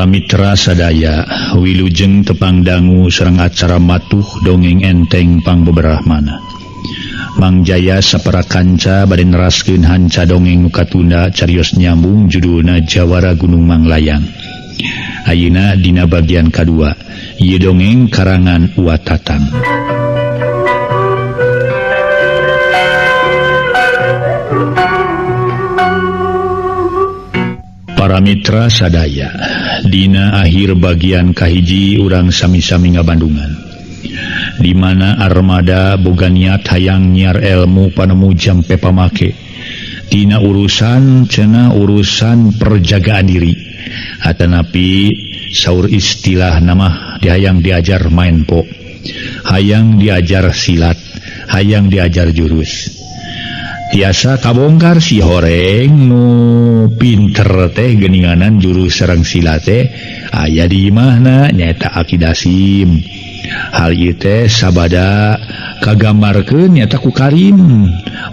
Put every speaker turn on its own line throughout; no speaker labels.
Para mitra sadaya wilujeng tepang dangu sareng acara matuh dongeng enteng pangbeberahmana. Mang Jaya sapara kanca bade neraskeun hanca dongeng nu katunda carios nyambung judulna Jawara Gunung Manglayang. Ayeuna dina bagian kadua, ieu dongeng karangan Wa Tatang. Para mitra sadaya, dina akhir bagian kahiji urang sami-sami ngabandungan. Di mana armada boga niat hayang nyiar ilmu panemu jampe pamake. Tina urusan cenah urusan perjagaan diri. Atanapi saur istilah nama dihayang diajar main po. Hayang diajar silat, hayang diajar jurus. Tiasa kabongkar si horeng nu pinter teh geninganan jurus sareng silat teh aya di imahna nyaeta Aki Dasim. Hal ieu teh sabada kagambarkeun nyaeta ku Karim.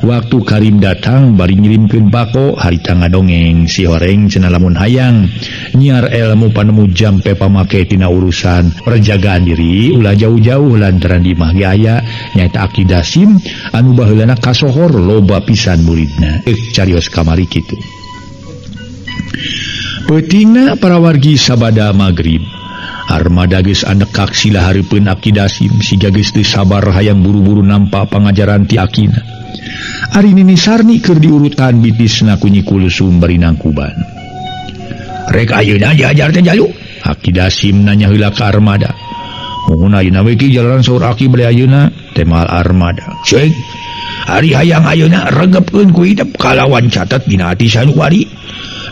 Waktu Karim datang bari ngirimkeun bako harita ngadongeng si horeng cenah lamun hayang nyiar ilmu panemu jampe pamake tina urusan perjagaan diri ulah jauh-jauh lantaran di imah ge aya nyaeta Aki Dasim anu baheulana kasohor loba pisan muridna. Carios kamari kitu. Peutingna para wargi sabada magrib. Armada geus anekak sila hareupeun Aki Dasim siga geus teu sabar hayang buru-buru nampa pangajaran ti akina. Ari Nini Sarni keur diurutan bitisna ku Nyi Kulsum bari nangkuban. Rek ayeuna diajar teh jalu? Aki Dasim nanya heula ka Armada. Muhun ayeuna we ki jalaran saur aki bade ayeuna temal Armada. Ceuk, ari hayang ayeuna regepkeun ku hidep kalawan catet dina ati sanuwari.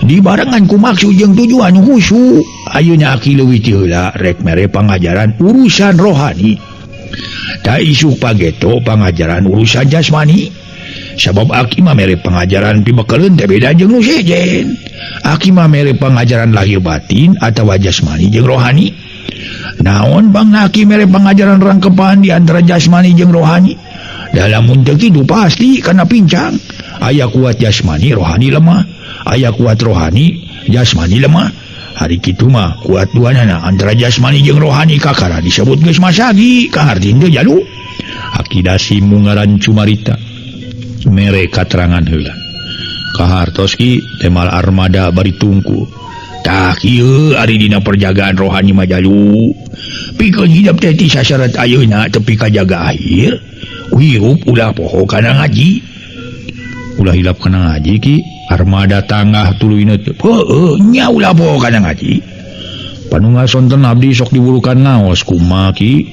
Dibarengan ku maksud jeung tujuan khusyuk. Ayeuna aki leuwih ti heula rek mere pangajaran urusan rohani. Ta isuk pageto pangajaran urusan jasmani. Sabab aki mah mere pangajaran pibekeleun teh beda jeung nu sejen. Aki mah mere pangajaran lahir batin atawa jasmani jeung rohani. Naon bangna aki mere pangajaran rangkepan di antara jasmani jeung rohani? Dalam mun teu kitu pasti kana pincang. Aya kuat jasmani, rohani lemah. Aya kuat rohani, jasmani lemah. Hari kitu mah kuat duanana antara jasmani jeung rohani kakara disebut geus masagi kaharti teu jalu. Aki Dasim ngaran cumarita mere katerangan heula. Kahartos ki temal Armada bari tungku. Tah kieu ari dina perjagaan rohani mah jalu. Pikeun hidep teh ti sasyarat ayeuna tepi ka jaga akhir, hirup ulah poho kana ngaji. Ulah hilap kana ngaji ki. Armada tangah tuluyna teh. Heueuh nya ulah poho kana ngaji. Panunggal sonten abdi sok diwurukan ngaos kumaha ki?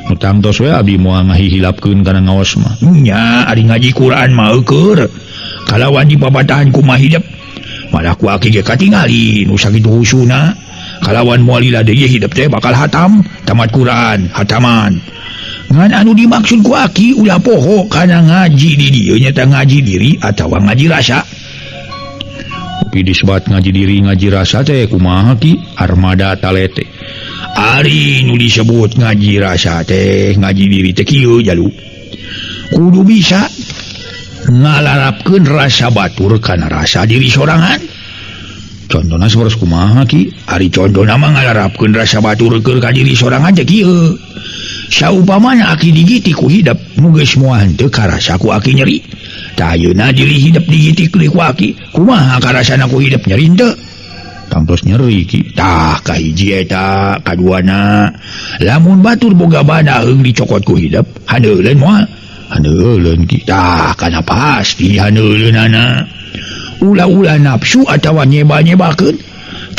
Nu tangtos we abdi moal ngahihilapkeun kana ngaos mah. Nya ari ngaji Quran mah eueur. Kalawan dipapatahan kumaha hidep. Malah ku aki ge katingali nu sakitu husuna. Kalawan moal lila deui hidep teh bakal hatam, tamat Quran, hataman. Ngan anu dimaksud ku aki ulah poho kana ngaji di dieu nyaeta ngaji diri atawa ngaji rasa. Tapi disebat ngaji diri ngaji rasa teh kumaha ki? Armada talete. Ari nu disebut ngaji rasa teh ngaji diri teh kieu jalu. Kudu bisa ngalarapkeun rasa batur kana rasa diri sorangan. Contona sapertos kumaha ki? Ari contona mah ngalarapkeun rasa batur keur ka diri sorangan teh kieu. Saupamana aki digiti ku hidep nu geus moal henteu karasa ku aki nyeri. Tah ayeuna diri hidep digitik ku aki, kumaha karasana ku hidep nyeri henteu? Tangtos nyeri ki. Tah kahiji eta, kaduana lamun batur boga bana heung dicokot ku hidep, handeuleun moal. Handeuleun ki. Tah kana pasti handeuleunana. Ulah-ulah nafsu atawa nyeba-nyebakeun.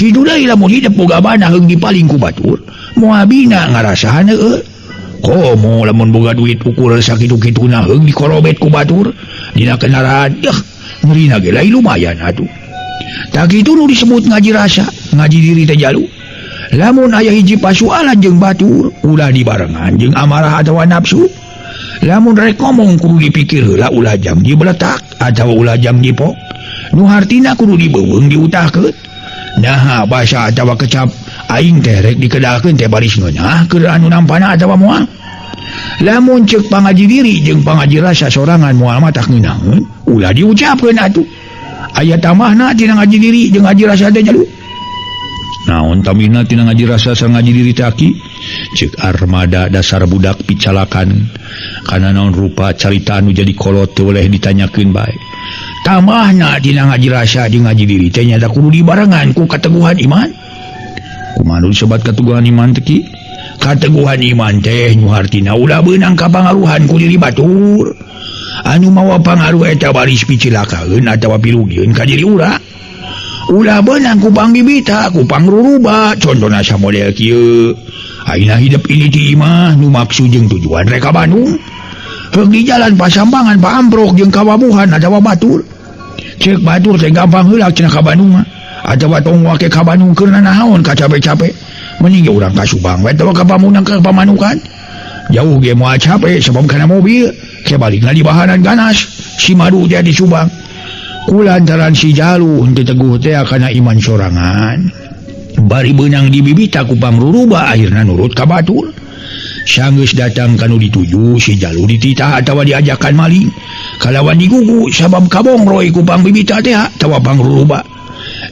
Kitu deui lamun hidep boga bana heung dipaling ku batur, moal bina ngarasa handeueul. Komo lamun boga duit ukur sakitu-kituna heung dikorobet ku batur dina kendaraan, deh nyerina ge lain lumayan atuh. Tah kitu nu disebut ngaji rasa, ngaji diri teh jalu. Lamun aya hiji pasualan jeung batur, ulah dibarengan jeung amarah atawa nafsu. Lamun rek ngomong kudu dipikir heula ulah jam dibeletak atawa ulah jam dipok. Nu hartina kudu dibeuweung diutahkeun. Naha basa atawa kecap aing teh rek dikedalkeun teh baris ngeunah keur anu nampana atawa moal. Lamun ceuk pangaji diri jeung pangaji rasa sorangan moal matak ngeunaheun, ulah diucapkeun atuh. Aya tamahna tina ngaji diri jeung ngaji rasa teh jalu. Naon tamina tina ngaji rasa sareng ngaji diri teh aki? Ceuk Armada dasar budak picalakan. Kana naon rupa carita anu jadi kolot teu boleh ditanyakeun bae. Tambahna dina ngaji rasa jeung ngaji diri teh nya da kudu dibarengan ku kateguhan iman. Kumaha nu disebat kateguhan iman teh ki? Kateguhan iman teh nu hartina ulah beunang kapangaruhan ku diri batur. Anu mawa pangaruh eta baris picilakaeun atawa pirugieun ka diri urang. Ulah beunang ku pangbibita ku pangruruba contohna samodel kieu. Ayeuna hidup ini ti imah nu maksud jeung tujuan rek ka Bandung. Heug di jalan pasambangan paamprok jeung kawabuhan atawa batur. Ceuk batur teh gampang heula cenah ka Bandung mah. Atawa tong wake ka Bandung keur nanaon ka cape-cape. Mending ge urang ka Subang we atawa ka Pamunang ka Pamanukan. Jauh ge moal cape sabab kana mobil. Ke balikna di bahanan ganas si madu teh di Subang. Kulantaran si Jalu henteu teguh teh kana iman sorangan. Bari beunang dibibita ku pangruruba akhirna nurut ka batur. Sanggeus datang ka nu dituju si Jalu dititah atawa diajakan maling. Kalawan digugu sabab kabongroy ku pangbibita teh atawa pangruruba.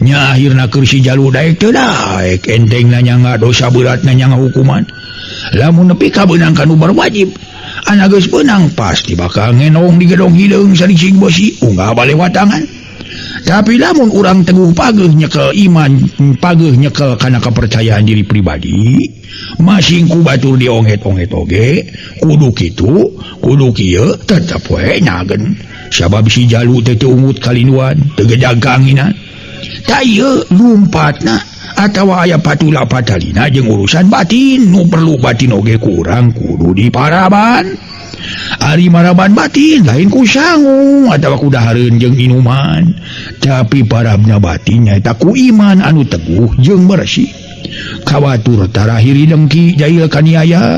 Nya akhirna keur si Jalu daek teu daek entengna nyangga dosa beratna nyangga hukuman. Lamun nepi ka beunang ka nu berwajib. Anak geus beunang pasti bakal ngenong di gedong hideung salising besi unggah balewatangan. Tapi lamun urang teguh pageuh nyekel iman, pageuh nyekel kana kepercayaan diri pribadi, masing ku batur dionget-onget oge, kudu kitu, kudu kieu tetep we nyagen. Sabab si Jalu teh teu ungut kalinduan, teu gejag kaanginan. Ta ieu lumpatna atawa aya patula patalina jeung urusan batin nu perlu batin oge kurang kudu diparaban. Ari maraban batin lain ku sangu atawa ku dahareun jeung inuman, tapi parabna batin nyaeta ku iman anu teguh jeung bersih. Kawatur tara hiri dengki jail kaniaya,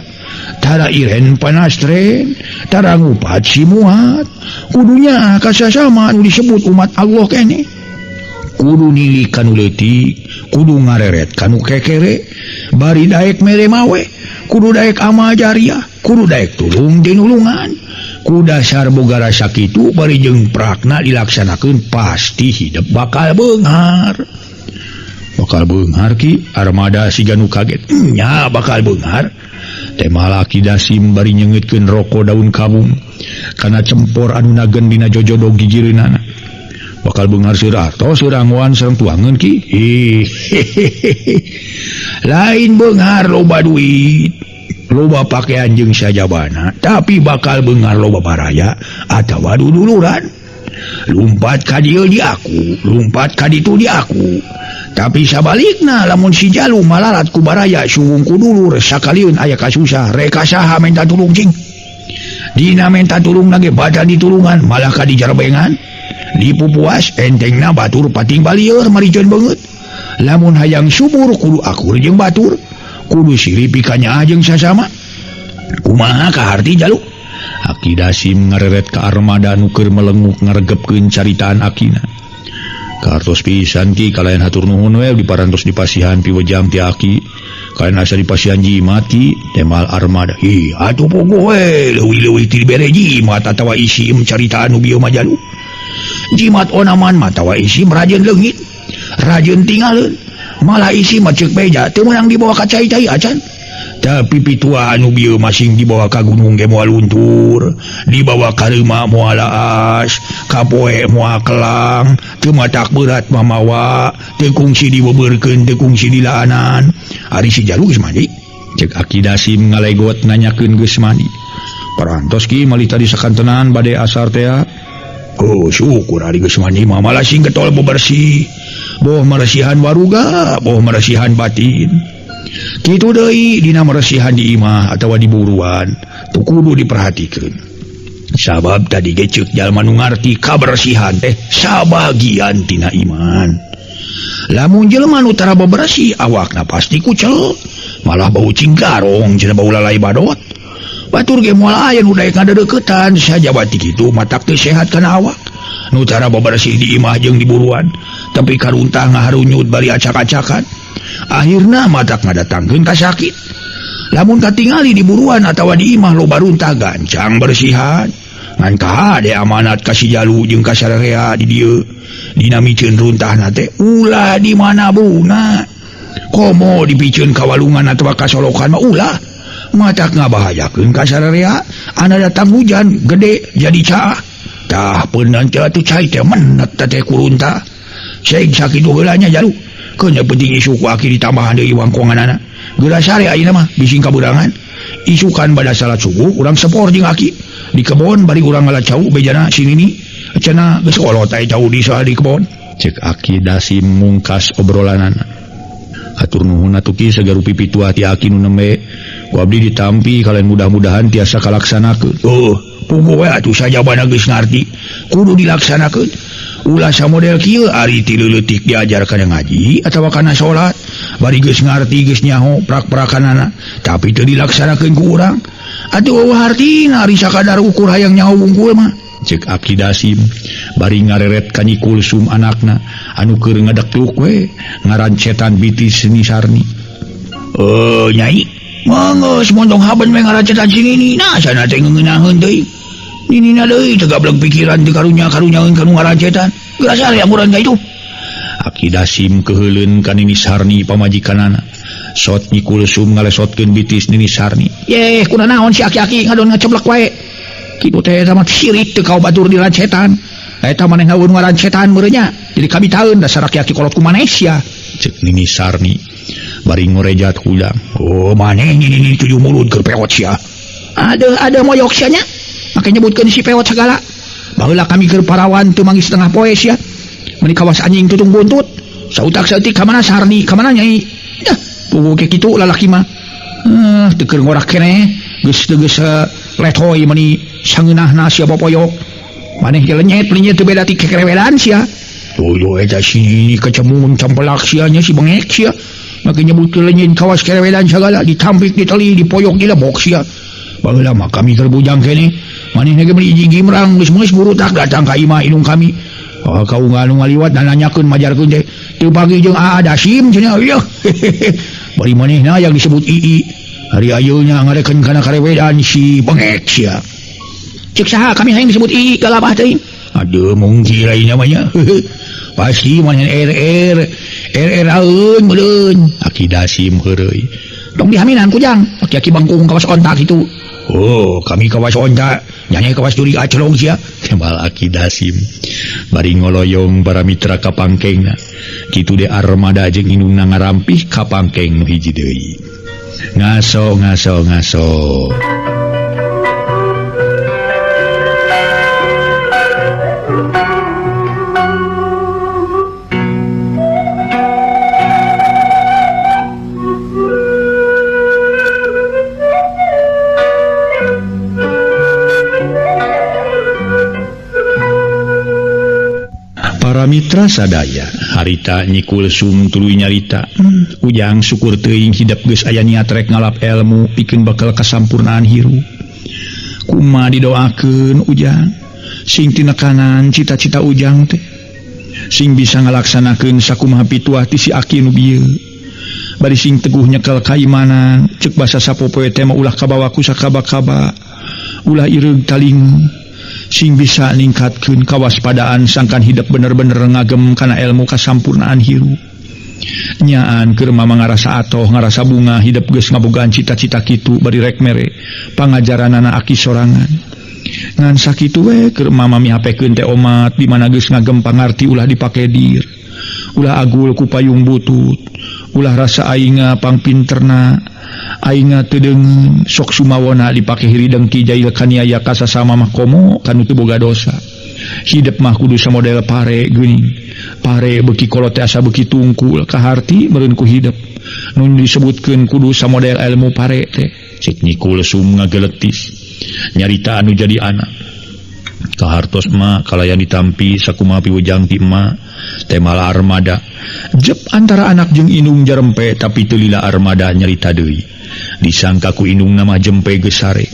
tara iren panastren, tara ngupat si muat. Kudunya kasasama anu disebut umat Allah keneh. Kudu nilik kanu leutik, kudu ngareret kanu kekere, bari daek mere mawe, kudu daek amal jariah, kudu daek tulung tinulungan. Ku dasar boga rasa kitu bari jeung prakna dilaksanakeun pasti hidup bakal beunghar. Bakal beunghar ki Armada siga nu kaget. Nya bakal beunghar. Teh malaki Dasim bari nyeungeutkeun roko daun kabung kana cempor anu nagen dina jojodog gigireunana. Bakal beunghar seueur artos seuranguan sareng tuangeun ki. Lain beunghar loba duit, loba pakaian jeung sajabana, tapi bakal beunghar loba baraya atawa duduluran. Lumpat ka dieu di aku, lumpat ka ditu di aku. Tapi sabalikna lamun si Jalu malarat ku baraya suwung ku dulur sakaliun aya kasusah reka saha menta tulung cing. Dina menta tulung ge badan ditulungan malah ka dijarbengan. Dipupuas entengna batur pating balieur marijeun beungeut. Lamun hayang subur kudu akur jeung batur, kudu sirih pikanyaah jeung sasama. Kumaha kaharti Jalu? Aki Dasim ngareret ka Armada nu keur melenguk ngaregepkeun caritaan akina. Kartos pisan ki kalayan hatur nuhun we diparantos dipasihan piwejang ti aki. Kalayan asa dipasihan jimat ki temal Armada. Ih, atuh puguh we leuwih-leuwih ti dibere jimat atawa isim caritaan nu bieu mah Jalu. Jimat onaman matawa isim rajin leungit, rajin tinggalin, malah isi mah ceuk beja teu meunang dibawa ka cai-cai acan. Tapi pitua anu bieu masing dibawa ka gunung ge moal luntur, dibawa ka reuma moal laas, ka poe moal kelang, teu matak berat mamawa, teu kungsi dibebeurkeun, teu kungsi dilaanan. Ari si Jalu geus mandi. Ceuk Aki Dasim ngalegot nanyakeun geus mandi. Parantos ki malih tadi sakantenan bade asar teh. Oh syukur ari geus mandi mah malah sing getol bebersih. Boh meresihan waruga, boh meresihan batin. Kitu deui dina meresihan di imah atawa di buruan, tu kudu diperhatikeun. Sabab tadi ge ceuk jalma nu ngarti kabersihan teh sabagian tina iman. Lamun jelema nu tara bebersih awakna pasti kucel, malah bau cingkarong cenah bau lalai badot. Batur ge moal aya nu daek ngadeuketan sajabati kitu matak teu sehat kana awak. Nu tara bebersih di imah jeung di buruan, tapi karuntah ngaharunyut bari acak-acakan. Akhirna matak ngadatangkeun ka sakit. Lamun katingali di buruan atawa di imah loba runtah gancang bersihan. Ngan kahade amanat ka si Jalu jeung ka sararea di dieu. Dina miceun runtahna teh ulah di mana buna. Komo dipiceun ka walungan atawa ka solokan mah ulah. Matak ngabahayakeun ka sararea, ana datang hujan gede jadi caah. Tah peunan teh atuh cai teh menet teh kurunta. Saing sakitu heula nya jalu. Keun penting isuk ku aki ditambahan deui wangkonganana. Geura sare ayeuna mah bising kaburangan. Isukan pada salat subuh urang sepor jeung aki di kebon bari urang ngala cau bejana si Nini cenah geus kolot aya cau di saha di kebon. Cek aki Dasim mungkas obrolanana. Atur nuhun atuh ki sagarupi pituah ti aki nu nembe ku abdi ditampi kalian mudah-mudahan tiasa kalaksanakeun. Oh, puguh we atuh sajabana geus ngarti kudu dilaksanakeun. Ulah samodel kieu ari ti leutik diajar kana ngaji atawa kana salat bari geus ngarti geus nyaho prak-prakanana tapi teu dilaksanakeun ku urang. Atuh eueuh hartina ari sakadar ukur hayang nyaho wungkul mah. Cek aki Dasim bari ngareret ka Nyi Kulsum anakna anu keur ngadekluk we ngarancetan bitis Nyi Sarni. Nyai manggeus montong haben we ngarancetan si Nini nah sana teh ngeunaheun deui. Nini deui teu gablek pikiran teu karunya-karunyaeun ka nu ngarancetan. Geura sare amuran ka itu. Aki Dasim keuheuleun ka Nini Sarni pamajikanana. Sot Nyi Kulsum ngalesotkeun bitis Nini Sarni. Yeh, kunanaon si aki-aki ngadon ngaceblek wae. Kitu teh eta mah sirik teu ka batur dirancetan. Eta maneh ngawun ngarancetan meureun nya. Jadi kabitaeun dasar aki-aki kolot ku maneh sia. Cek Nini Sarni bari ngorejat hudang. Oh, maneh Nini tujuh mulut keur peot sia. Aduh, aduh moyok sia nya. Make nyebutkeun si peot segala. Baheula kami keur parawan teu manggih setengah poe sia. Meuni kawas anjing tutung buntut. Sautak saeutik ka mana Sarni, ka mana Nyai? Dah, puguh ke kitu lalaki mah. Teu keur ngorak keneh, geus teu geus letoy meuni sangeunahna sia popoyok. Maneh ge lenyet-lenyet teu beda ti kekerewedan sia. Tuh eta si kecemun cempelak sia nya si bengek sia. Make nyebutkeun lenyet kawas kerewedan sagala ditampik diteli dipoyok dilebok sia. Baheula mah kami keur bujang keneh. Manehna ge meuni hiji gimrang geus meus burutak datang ka imah indung kami. Oh, kau nganu ngaliwat dan nanyakeun majarkeun teh. Teu pagi jeung Aa Dasim cenah ieu. Bari manehna yang disebut Ii. Hari ayeuna ngareken kana karewedan si bengek sia. Cek saha kami hayang disebut Ii galabah teuing. Aduh mungkin lain namanya. Pasti manehna RR RR aeun meureun. Aki Dasim heureuy. Tong dihaminan kujang. Aki-aki bangkung kawas ontak itu. Oh, kami kawas onta, nyanyi kawas duri acelong sia. Kemal Aki Dasim bari ngoloyong para mitra ka pangkengna. Kitu de armada jeung indungna ngarampih ka pangkeng nu hiji deui. Ngaso ngaso ngaso. Para mitra sadaya harita Nyi Kulsum tuluy nyarita. Ujang syukur teuing hidep geus aya niat rek ngalap elmu pikeun bakal kasampurnaan hirup. Kumaha didoakeun Ujang sing tinekanan cita-cita Ujang teh sing bisa ngalaksanakeun sakumaha pituah ti si aki nu bieu. Bari sing teguh nyekel kaimanan cek basa sapopoe teh mah ulah kabawa ku sakaba-kaba ulah ireug talingu. Sing bisa ningkatkeun kawaspadaan sangkan hidup bener-bener ngagem kana ilmu kasampurnaan hirup. Nyaan keur mama ngarasa atoh ngarasa bunga hidup geus ngabogaan cita-cita kitu bari rek mere pangajaranana aki sorangan. Ngan sakitu we keur mama mihapekeun teh omat di mana geus ngagem pangarti ulah dipake dir. Ulah agul ku payung butut, ulah rasa ainga pangpinterna, ainga teu deungeun sok sumawona dipake hiri dengki jail kaniaya ka sasama mah komo kanu teu boga dosa. Hidep mah kudu samodel pare geuning. Pare beuki kolot teh asa beuki tungkul kaharti meureun ku hidep. Nu disebutkeun kudu samodel ilmu pare teh. Cek Nyi Kulsum ngageletis nyarita anu jadi anak. Kahartos ma kalayan ditampi sakumaha piwejang ti emak temala armada. Jep antara anak jeung indung jarempe tapi teu lila armada nyarita deui. Disangka ku indungna mah jempe geus sare.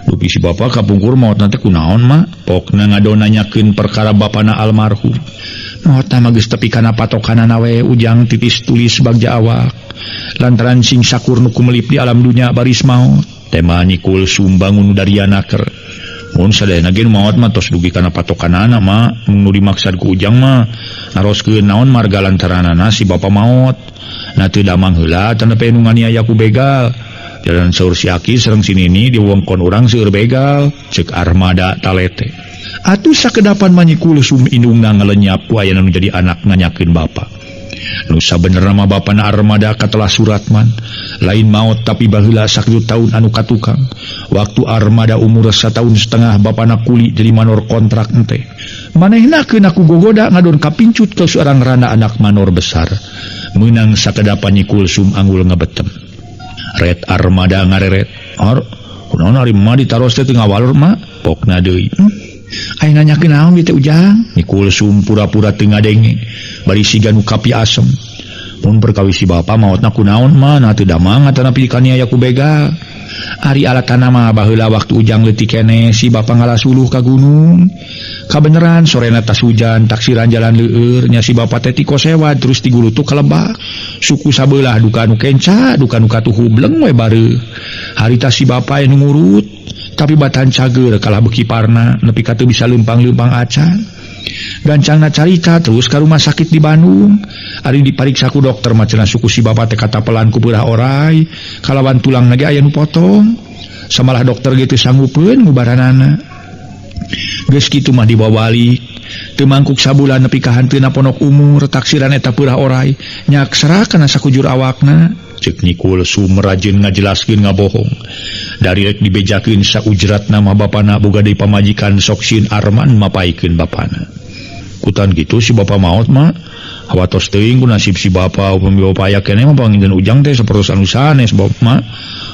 Dupi si bapa kapungkur maotna teh kunaon ma? Pokna ngadon nanyakeun perkara bapana almarhum. Maotna mah geus tepi kana patokanana we Ujang titis tulis bagja awak. Lantaran sing sakur nu kumelip di alam dunya baris maot. Tema Nyi Kulsum bangun dari anaker. Mun sadayana ge nu maot mah tos dugi kana patokanana mah nu dimaksad ku Ujang mah naroskeun naon marga lantaranana si bapa maot. Na teu damang heula tanda pe nu nganiaya ku begal. Jalan saur si Aki sareng si Nini di wewengkon urang seueur begal, ceuk Armada talete. Atuh sakedapan mah Nyi Kulsum indungna ngalenyap ku ayana nu jadi anak nanyakeun bapa. Nu sabenerna mah bapana Armada katelah Suratman, lain maot tapi baheula sakitu taun anu katukang. Waktu Armada umur sataun setengah bapana kuli jadi manor kontrak ente. Manehna keun ku gogoda ngadon kapincut ke seorang rana anak manor besar. Meunang sakedapan Nyi Kulsum anggul ngabetem. Ret Armada ngareret. Ar, kunaon ari mah ditaros teh teu ngawalur mah? Pokna deui. Aya nanyakeun naon ieu teh Ujang? Nyi Kulsum pura-pura teu ngadenge. Bari siga nu kapi asem. Mun perkawis si bapa maotna kunaon mah na teu damang atanapi dikaniaya ku begal. Ari alatana mah baheula waktu Ujang leutik keneh si bapa ngalasuluh ka gunung. Kabeneran sorena tas hujan taksiran jalan leueur nya si bapa teh tikosewa terus tigulutuk ka lebak. Suku sabelah duka nu kenca, duka nu katuhu bleng we bareuh. Harita si bapa anu ngurut tapi batan cager kalah beuki parna nepi ka teu bisa leumpang-leumpang acan. Gancangna carita terus ka rumah sakit di Bandung. Ari dipariksa ku dokter mah cenah suku si bapa teh katapelan ku beurah orai, kalawan tulangna ge aya nu potong. Samalah dokter ge teu sanggupeun ngubaranana. Geus kitu mah dibawa balik. Teu mangkuk sabulan nepi ka hanteuna ponok umur taksiran eta peurah orai nyaksra kana sakujur awakna. Ceuk Nyi Kulsum rajin ngajelaskeun ngabohong. Dari rek dibejakeun saujratna mah bapana boga deui pamajikan sok sieun Arman mapaikeun bapana. Kutan kitu si bapa maot mah hawatos teuing ku nasib si bapa upami bapa aya keneh mah panginten Ujang teh sapertos anu sanes bapa mah.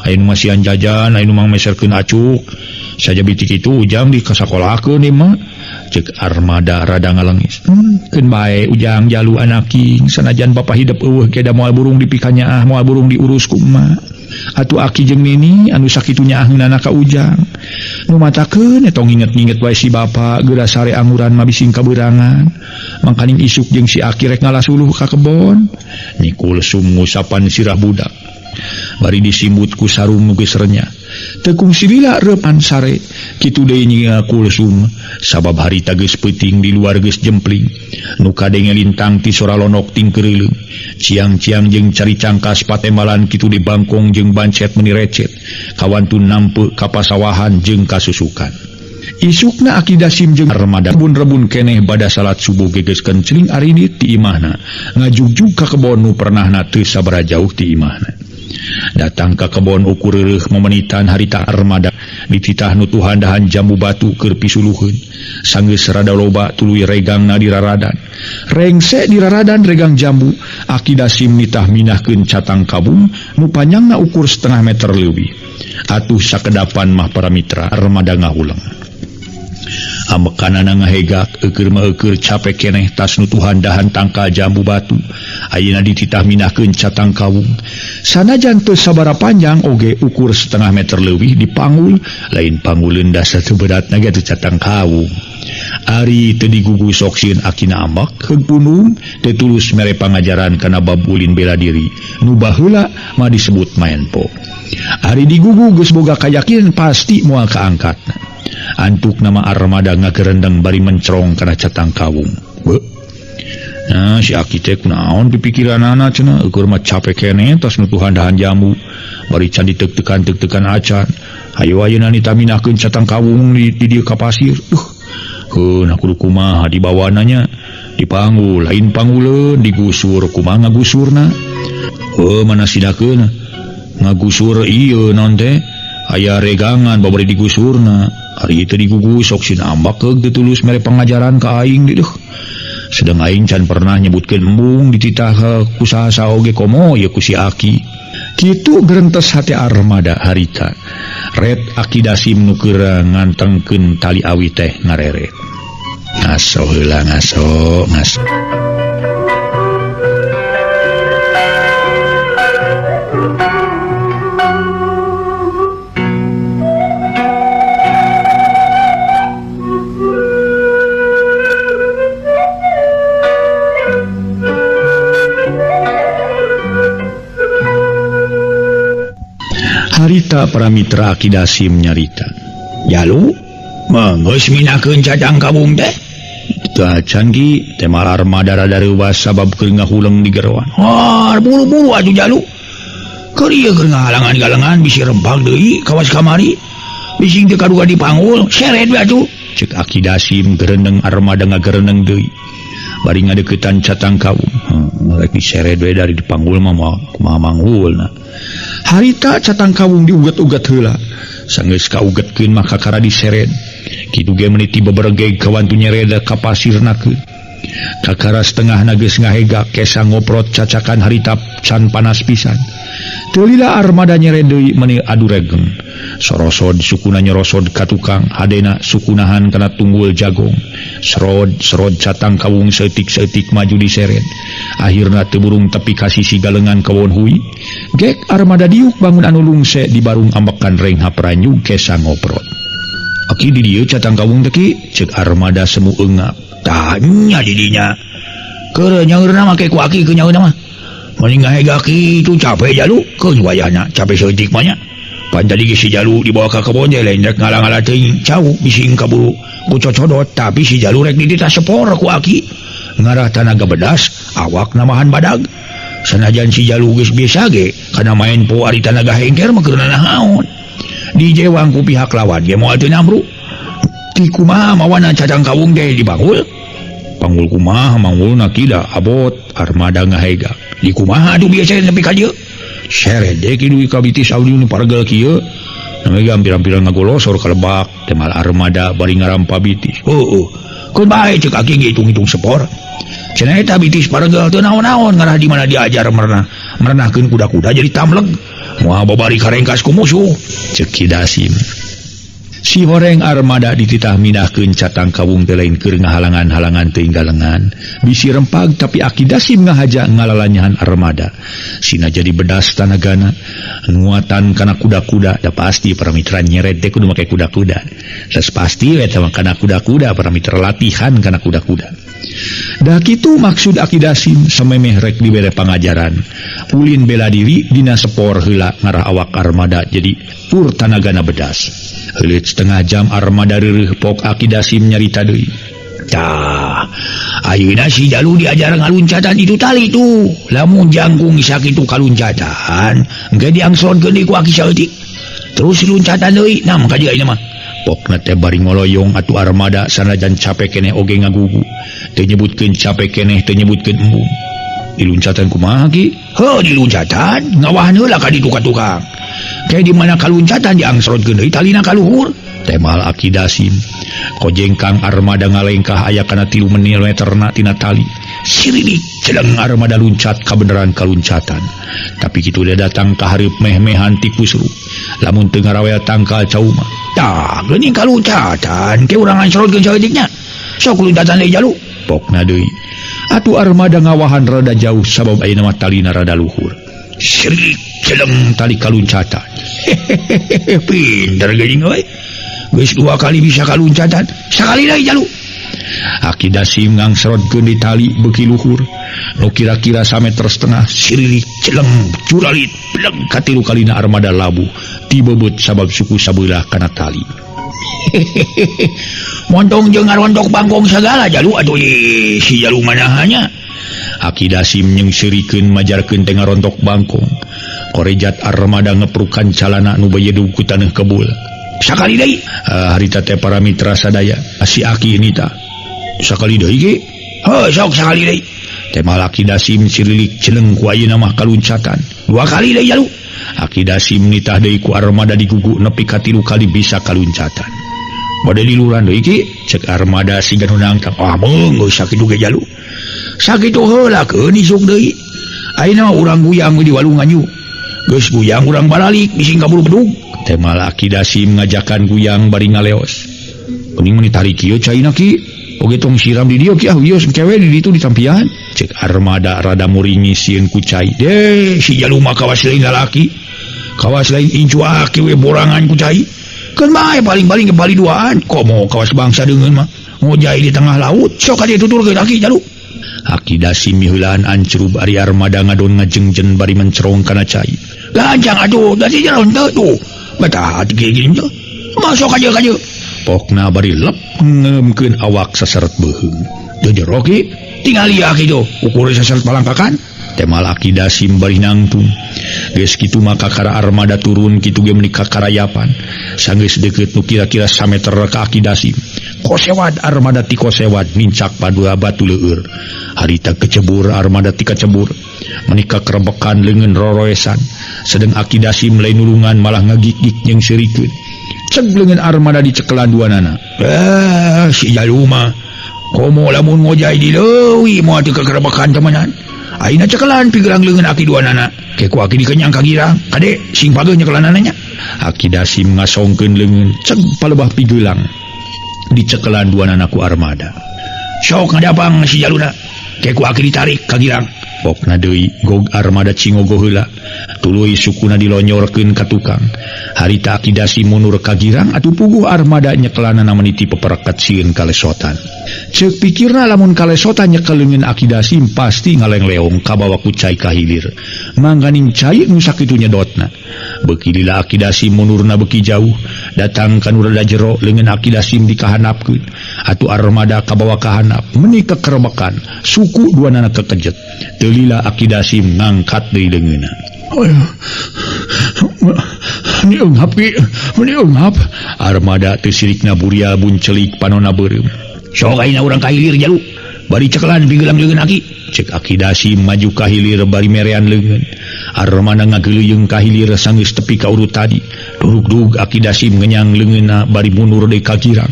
Aya nu masihan jajan, aya nu mangmeserkeun acuk. Saja bitik itu Ujang dikasakolakeun ieu mah. Ceuk Armada rada ngalengis. Keun bae Ujang jalu anaking sanajan bapa hidep eueuh ge da moal burung dipikanyaah, moal burung diurus ku emak. Atuh Aki jeung Nini anu sakitu nyaahna ka Ujang. Nu matakeun eta nginget-nginget wae si bapa geura sare anguran mah bising kabeurangan. Mangkaning isuk jeung si Aki rek ngalasuluh ka kebon. Nyi Kulsum ngusapan sirah budak. Bari disimbut ku sarung nu geus renyah. Teu kungsi lila reupan sare. Kitu deui Nyi Kulsum sabab harita geus peuting di luar geus jempling. Nu kadenge lintang ti sora lonok tingkeureuleuh. Ciang-ciang jeung cari cangkas patembalan kitu di bangkong jeung bancet meuni recet. Kawantun nampe ka pasawahan jeung kasusukan. Isukna Aki Dasim jeung Armada rebun-rebun keneh bada salat subuh geus kencling arinit ti imahna. Ngajugjug ka kebon nu pernahna teu sabaraha jauh ti imahna. Datang ka kebon ukur reureuh memenitan harita Armada dititah nutuhan dahan jambu batu keur pisuluheun. Sanggeus rada loba tuluy regangna diraradan. Rengse diraradan regang jambu, Aki Dasim nitah minahkeun catang kabung nu panjangna ukur setengah meter leuwih. Atuh sakedapan mah para mitra Armada ngahuleng. Amekanana ngahegak eueur mah eueur capek keneh tas nutuhan dahan tangkal jambu batu. Ayeuna dititah minahkeun catang kawung. Sanajan teu sabaraha panjang oge ukur setengah meter leuwih dipanggul, lain pangguleun dasar teu beratna ge atuh catang kawung. Ari teu digugu sok sieun akina ambak heug punung teu tulus mere pangajaran kana bab ulin bela diri. Nu baheula mah disebut maenpo. Ari digugu geus boga kayakinan pasti moal kaangkatna. Antuk nama Armada ngagerendeng bari mencerong kana catang kawung. Beuh. Nah, si Aki teh kunaon pipikiranana cenah eueur mah capek keneh tos nutuhan dahan jambu bari can diteuk-teukan acan. Hayu ayeuna nitaminahkeun catang kawung di dieu ka pasir. Heuh, nah kudu kumaha dibawana nya? Dipanggul, lain pangguleun digusur kumaha ngagusurna? Heuh, mana sidakeun ngagusur ieu naon teh? Aya regangan babari digusurna. Ari teu digugus sok sieun ambak keuk teu tulus mere pangajaran ka aing di deuh. Sedang aing can pernah nyebutkeun embung dititah ku saha oge komo ieu ku si Aki. Kitu gerentes hate Armada harita. Ret Aki Dasim nu keur ngantengkeun tali awi teh ngareret. Ngaso heula ngaso, ngaso. Harita para mitra Aki Dasim nyarita. Jalu,
Manggeus minakeun cadang kabung teh.
Teu acan ki teh malah armada rada reuwas sabab keur ngahuleng di geroan.
Ah, buru-buru atuh jalu. Keur ieu keur ngahalangan galengan bisi rempag deui kawas kamari. Bising teu kaduga dipanggul, seret we atuh.
Cek Aki Dasim gereneng armada ngagereneng deui. Bari ngadeukeutan catang kawung. Rek diseret we dari dipanggul mah moal kumaha manggulna. Harita catang kawung diuget-uget heula. Sanggeus kaugetkeun mah kakara diseret. Kitu ge meniti beberegeg kawantu nyereda ka pasirnakeun. Kakara setengahna geus ngahega kesa ngoprot cacakan harita can panas pisan. Teu lila armada nyeret deui meuni adu regeng. Sorosod sukuna nyerosod ka tukang, hadena sukunahan kana tunggul jagong. Serod serod catang kawung seutik-seutik maju diseret. Akhirna teu burung tepi ka sisi galengan kawon hui. Gek armada diuk bangun anu lungse di barung ambekan renghap ranyug kesa ngoprot. Aki di dieu catang kawung teh ki, ceuk armada semu eungap.
Tanya di dinya. Keur nyaurna make ku aki keur nyaurna mah. Mending ngahega kitu capek jalu, keun wayahna capek saeutik mah nya. Pan tadi geus si jalu dibawa ka kebon teh lain rek ngalang-ala teuing cau bising kaburu ku cocodot, tapi si jalu rek dititah sepor ku aki. Ngarah tanaga bedas, awak namahan badag. Sanajan si jalu geus biasa ge, kana main po ari tanaga hengker mah keur nanaon. Dijewang ku pihak lawan ge moal teu namru. Ti kumaha mawana cadang kawung teh dibanggul?
Panggul kumaha manggulna kida abot armada ngahega.
Di kumaha atuh biasa nepi ka dieu?
Seret deui ki dugi ka bitis abdi nu pargel kieu. Namanya ge hampir-hampir ngagolosor ka lebak teh mal armada bari ngarampa bitis.
Heueuh. Keun bae ceuk aki ge hitung-hitung sepor. Cenah eta bitis pargel teu naon-naon ngarah di mana diajar merenah. Merenahkeun kuda-kuda jadi tamleg.
Moal babari karengkas ku musuh. Ceuk Ki Dasim. Si horeng armada dititah mindahkeun catang kawung teh lain keur ngahalangan-halangan teuing galengan. Bisi rempag tapi Aki Dasim ngahaja ngalalanyahan armada. Sina jadi bedas tanagana, nguatan kana kuda-kuda, da pasti para mitra nyeret teh kudu make kuda-kuda. Terus pasti we teh mah kana kuda-kuda, para mitra latihan kana kuda-kuda. Da kitu maksud Aki Dasim samemeh rek dibere pangajaran. Ulin bela diri dina sepor heula ngarah awak armada jadi pur tanagana bedas. Heuleut setengah jam armada reureuh pok Aki Dasim nyarita deui.
Tah, ayeuna si jalu diajar ngaluncatan itu tali tuh. Lamun jangkung sakitu kaluncatan, engke diangslonkeun deui ku aki saeutik. Terus luncatan deui, nah maka dia ayeuna mah.
Pokna teh bari ngoloyong atuh armada sanajan capek keneh oge ngagugu. Teu nyebutkeun capek keneh, teu nyebutkeun embung. Diluncatan kumaha ki?
Heuh, diluncatan ngawahan heula ka ditu ka tukang. Kayak di mana kaluncatan diangsrotkeun deui talina ka luhur.
Temal Aki Dasim. Kojengkang armada ngalengkah aya kana 3 meterna tina tali. Siridik celeng armada luncat kabeneran kaluncatan. Tapi kitu dia datang ka hareup meh-mehan ti kusru. Lamun teu ngarawel tangkal cau mah.
Tah, geuning kaluncatan ke urang angsrotkeun saeutiknya. Sok luncatan deui jalu.
Pokna deui. Atuh armada ngawahan rada jauh sabab ayeuna mah talina rada luhur.
Siridik
celeng tali kaluncatan.
Hehehe, pinter geuning euy. Geus 2 kali bisa kaluncatan, sakali deui jalu.
Aki Dasim ngangsrotkeun di tali beuki luhur. Nu kira-kira sameter setengah sirilik celeng curalit bleng katilu kalina armada labuh tibebeut sabab suku sabeulah kana tali.
Hehehe. Montong jeung ngarontok bangkong sagala jalu atuh ih, si jalu manahanya.
Aki Dasim nyengseurikeun majarkeun teh ngarontok bangkong. Korejat armada ngeprukan calana nu bayedug ku taneuh kebul.
Sakali deui.
Harita teh para mitra sadaya si aki ini ta. Sakali deui ge?
Heuh, sok sakali deui.
Teh malaki Dasim sirilik celeng ku ayeuna mah kaluncatan.
2 kali deui jalu.
Aki Dasim nitah deui ku armada digugu nepi ka 3 kali bisa kaluncatan. Bade diluran deui ki? Cek armada siga nu nangtang.
Ah, meung geus sakitu ge jalu. Sakitu heula keun isuk deui. Ayeuna urang guyang di walungan yu. Geus guyang urang baralik bising kaburu bedug.
Teh malaki Dasim ngajakan guyang bari ngaleos. Kuning meni tarik kieu caina ki. Oge tong siram di dieu ki ah wios kewe di ditu ditampian. Cek armada rada muringi sieun ku cai.
Deh, si jalu mah kawas lain lalaki. Kawas lain incu aki we borangan ku cai. Keun bae paling-paling ke Bali duaan. Komo kawas bangsa deungeun mah. Ngojai di tengah laut, sok ka dieu tuturkeun aki jalu.
Aki Dasim miheulaan ancrub ari armada ngadon ngajengjen bari mencerong kana cai.
Gancang atuh, da si jalan teu tuh. Betah hati gini teu. Masuk aja ka dieu.
Pokna bari lep ngeumkeun awak saseret beuheung. Teu jero ki tingali ya kitu ukur saseret palangkakan. Temal Aki Dasim bari nangtung. Geus kitu mah kakara armada turun kitu ge meuni kakarayapan. Sanggeus deukeut nu kira-kira sameter ka Aki Dasim. Kosewad armada ti kosewad nincak padua batu leueur. Harita kecebur armada ti kacebur. Menika kerebekan leungeun roroesan. Sedeng Aki Dasim lain nulungan malah ngagigig jeung seurikeun. Ceg leungeun armada dicekelan duanana. Si jalu mah komo lamun ngojay di leuwi moal teu kerebekan temenan. Ayeuna cekelan pigelang leungeun aki duanana. Ke ku aki dikenyang ka girang. Kade sing pageuh nyekelanana nya. Aki Dasim ngasongkeun leungeun ceg palebah pigelang. Dicekelan duanana ku armada. Sok ngadapang si jaluna. Ke ku aki ditarik ka girang. Pokna deui gog armada cingogo heula. Tuluy sukuna dilonyorkeun ka tukang. Harita Aki Dasim mundur ka girang atuh puguh armada nyekelanana meniti pepereket sieun kalesotan. Ceuk pikirna lamun kalesotan nyekel leungeun Aki Dasim pasti ngalengleong kabawa ku cai ka hilir. Mangganing cai nu sakitu nyedotna. Beuki lila Aki Dasim mundurna beuki jauh, datang ka nu rada jero leungeun Aki Dasim dikahanapkeun. Atuh armada kabawa kahanap meuni kekerebekan, suku duanana kekejet. Teu lila Aki Dasim ngangkat deui leungeunna. Meni eunghap ki, meni eunghap. Armada teu sirikna burial buncelik panona beureum. Sok ayeuna urang ka hilir jalu. Bari cekelan pigelang leungeun aki. Cek Aki Dasim maju ka hilir bari merean leungeun. Armada ngageuleuyeung ka hilir sanggeus tepi ka urut tadi. Durug-durug Aki Dasim ngenyang leungeunna bari mundur deui ka girang.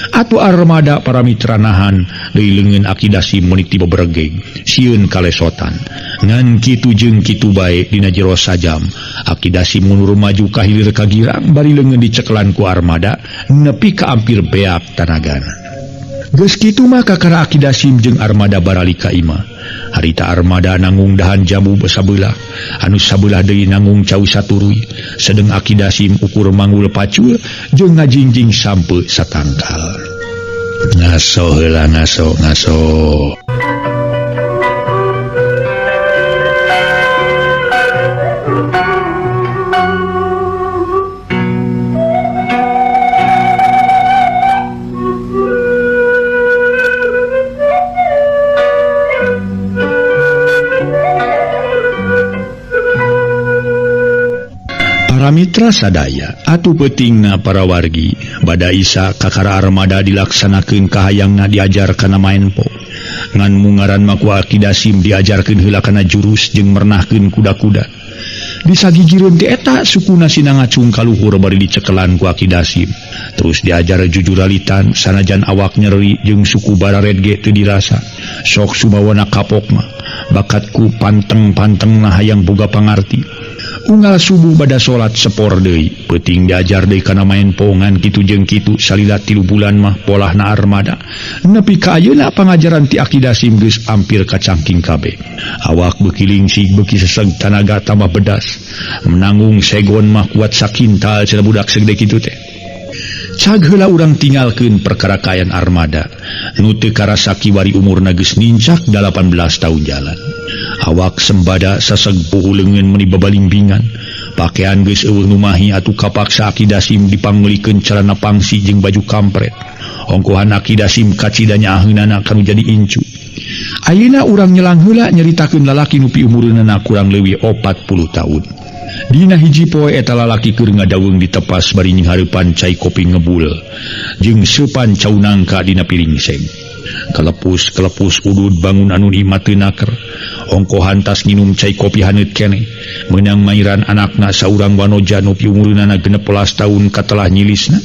Atuh armada para mitra nahan deui leungeun Aki Dasim meuni ti beberegeg. Sieun kalesotan. Ngan kitu jeung kitu bae dina jero sajam. Aki Dasim mundur maju ka hilir ka girang bari leungeun dicekelan ku armada nepi ka ampir beak tanagana. Geus kitu mah kakara Aki Dasim jeung armada baralik ka imah. Harita armada nanggung dahan jambu sabelah, anu sabelah deui nanggung cau saturuy. Sedeng Aki Dasim ukur manggul pacul jeung ngajingjing sampe satangkal. Ngaso heula ngaso ngaso. Mitra sadaya atuh peutingna para wargi bada Isa kakara armada dilaksanakeun kahayangna diajar kana maen po ngan mungaran mah ku Aki Dasim diajarkeun heula kana jurus jeung mernahkeun kuda-kuda disagigireun teh eta sukuna sina ngacung ka luhur bari dicekelan ku Aki Dasim terus diajar jujuralitan sanajan awak nyeri jeung suku barared ge teu dirasa sok sumawana kapok mah bakatku panteng-pantengna hayang boga pangarti. Unggal subuh bada salat sepor deui, peuting diajar deui kana maen pongan kitu jeung kitu salila 3 bulan mah polahna armada. Nepi ka ayeuna pangajaran ti Aki Dasim geus ampir kacangking kabeh. Awak beuki lingsig beuki seseg tanaga tambah bedas. Menanggung segon mah kuat sakintal cenah budak segede kitu teh. Cag heula urang tinggalkeun perkara kaayaan armada. Nu teu karasa kiwari umurna geus nincak 18 tahun jalan. Awak sembada saseg puhu leungeun meuni babalimbingan. Pakean geus eueuh nu mahi atuh kapaksa Aki Dasim dipangeulikeun calana pangsi jeung baju kampret. Ongkohan Aki Dasim kacida nyaaheunana kanu jadi incu. Ayeuna urang nyelang heula nyaritakeun lalaki nu piumureunana kurang leuwih 40 tahun. Dina hiji poe eta lalaki keur ngadaweung ditepas bari nyinghareupan cai kopi ngebul jeung seupan cau nangka dina piring seng. Kelepus-kelepus udud bangun anu imah teu naker. Ongkohan tas nginum cai kopi haneut keneh. Meunang mairan anakna saurang wanoja nu piumureunana 16 tahun katelah nyilisna.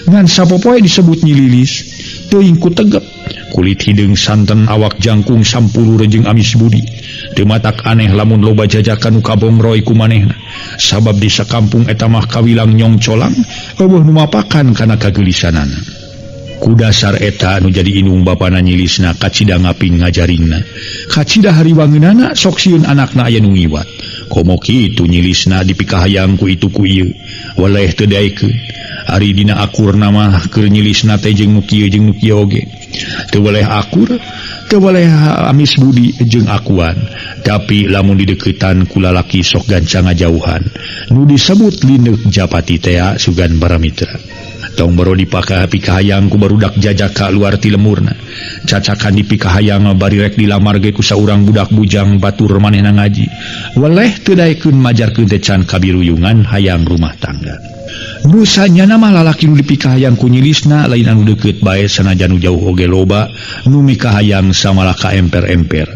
Ngan sapopoe disebut nyililis, teuing ku tegep. Kulit hideung santen awak jangkung sampulur jeung amis budi. Teu matak aneh lamun loba jajakan nu kabongroy ku manehna. Sabab di sakampung eta mah kawilang nyongcolang, eueuh nu mapakan kana kageulisanana. Ku dasar eta nu jadi inung bapana nyilisna kacida ngaping ngajaringna. Kacida hariwangeunana sok sieun anakna aya nu ngiwat. Komo kitu nyilisna dipikahayang ku itu ku ieu. Waleh teu daekeun. Ari dina akurna mah keur nyilisna teh jeung nu kieu jeung nu kieu oge. Teu weleh akur, teu weleh amis budi jeung akuan. Tapi lamun dideuketan ku lalaki sok gancang ngajauhan. Nu disebut lineuk japati tea sugan para mitra. Tong boro dipikahayang ku barudak jajaka luar ti lemurna. Cacakan dipikahayang bari rek dilamar ge ku saurang budak bujang batur manehna ngaji. Weleh teu daekeun majarkeun teh can kabiruyungan hayang rumah tangga. Nusanya nama lalaki nu dipikahayang ku nyilisna lain anu deukeut bae sanajan nu jauh oge loba nu mikahayang samalaka emper-emper.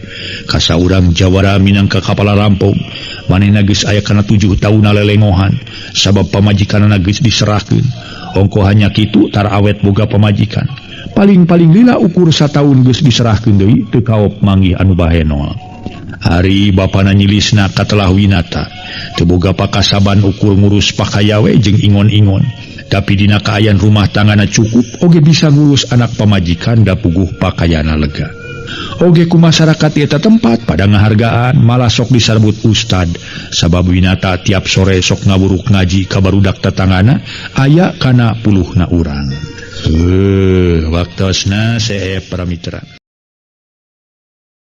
Ka saurang jawara minangka kapala rampong manehna geus aya kana 7 taun lelengohan sabab pamajikanna geus diserahkeun. Ongko hanya kitu tar awet boga pamajikan. Paling-paling lila ukur sataun geus diserahkeun deui teu kaop manggih anu bahenol. Ari bapana nyilisna katelah Winata teu boga pakasaban ukur ngurus pakayawe jeung ingon-ingon. Tapi dina kaayaan rumah tanggana cukup oge bisa ngurus anak pamajikan da puguh pakayana lega. Oge ku masyarakat eta tempat pada ngahargaan malah sok disarbut ustad sabab Winata tiap sore sok ngaburuk ngaji ka barudak tetanggana aya kana puluhna urang. Waktosna seep para mitra.